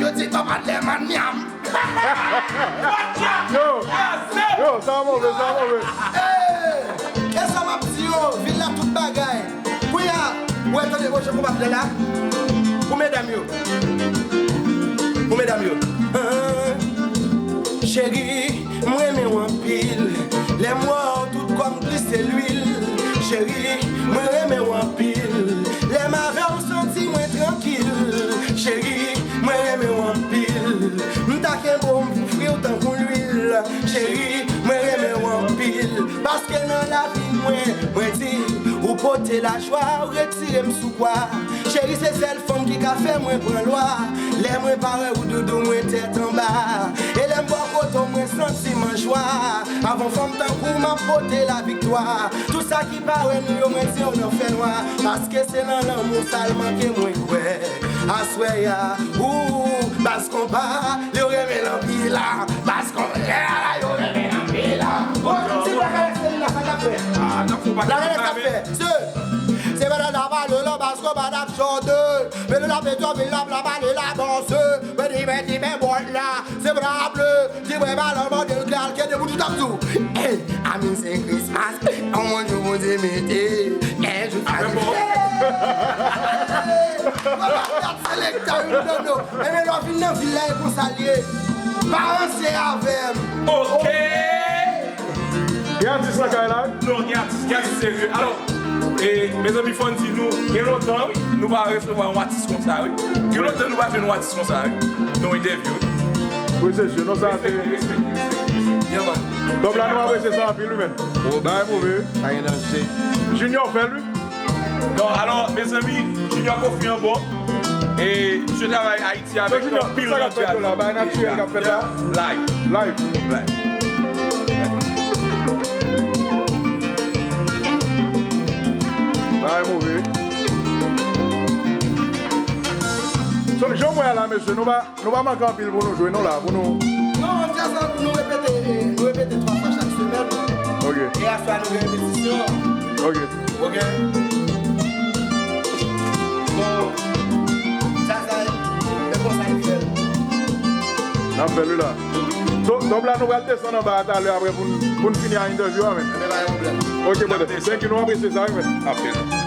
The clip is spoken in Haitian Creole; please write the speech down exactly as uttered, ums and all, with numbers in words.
yo di kòm Adlèman nyam. Yo, yo, sa move, sa move. Ey, e sa m ap di yo, vil la tout bagay. Kounye a, ou wè tande gwo jan konpa ap fè la? Pou medam yo. Pou medam yo. Ah, cheri, m renmen w anpil. Lè m wè w, tout kò m glise lwil. Cheri, mwen renmen w anpil. Lè m avè w, santi mwen trankil. Cheri, mwen renmen w anpil. M ta kenbe w, m pou fri w tankou lwil. Cheri, mwen renmen w anpil. Paske nan lavi mwen, mwen di, ou pote lajwa, ou retire m sou kwa. Cheri, se sèl fanm ki ka fè mwen pran lwa. Lè mwen parèt ou doudou, mwen tèt anba. E lè m bò kote w, mwen santi m an jwa. Avan fanm tankou w, m ap pote laviktwa. Tout sa ki pa wè nou yo, mwen di yo nan fènwa. Paske se nan lanmou sèlman ke mwen kwè. Aswè a, ou, baz konpa, yo renmen l anpil la. Baz konpa, yo renmen l anpil la. Bon, ti bagay la, se li la, sa k ap fè. Ah, n ap fè yon bagay. Bagay la, sa k ap fè. Se, se bagay la, pa le la, baz konpa, n ap chante. Men nou la fè djòb, la, la, pa le la, bon, se, men di, men di, men bon, la, se pa le. Di mwen, ba, la, mande l, kal, kede, pou tout ap di w. Hey, I'm in Saint Christmas, on jou pou di mete. Hey, jou pa di. Hey! Selekta, wi, non, non. Ebyen, lè w vin nan vil la, e konsa l ye. Pa ranse avè m. Ok. Gen atis nan kay la, wi? Non, gen atis, gen atis serye. Alò, e, mezanmi, fò n di nou, gen lontan, wi, nou pa resevwa yon atis konsa, wi. Gen lontan nou pa jwenn yon atis konsa, wi. Nan yon entèvyou, wi. Wi, se si, non, sa se. Respè, respè, respè, respè. Yeah, man. Donk la, nou apresye sa anpil, wi, men. Bagay move, wi. Pa gen danje. Junior fè l, wi. Non, alò, mezanmi, Junior Kofi an bon. E, misye travay Ayiti avèk nou anpil nan djaz. Bagay natirèl k ap fèt la. Live. Live. Live. Bagay move. So, jan w wè a la, mesye, nou pa, nou pa manke anpil pou nou jwe, non, la, pou nou. Non, djaz la, nou repete, eh, nou repete twa fwa chak semèn. Ok. E aswè a, nou gen repetisyon. Ok. Ok. Bon, sa, sa, e konsa li fè l. N ap fè l, wi, la. So, donk la, nou pral desann anba a talè apre pou n, pou n fini ak entèvyou a, men. Men pa gen pwoblèm. Ok, brother. Thank you, nou apresye sa, wi, men. Apre.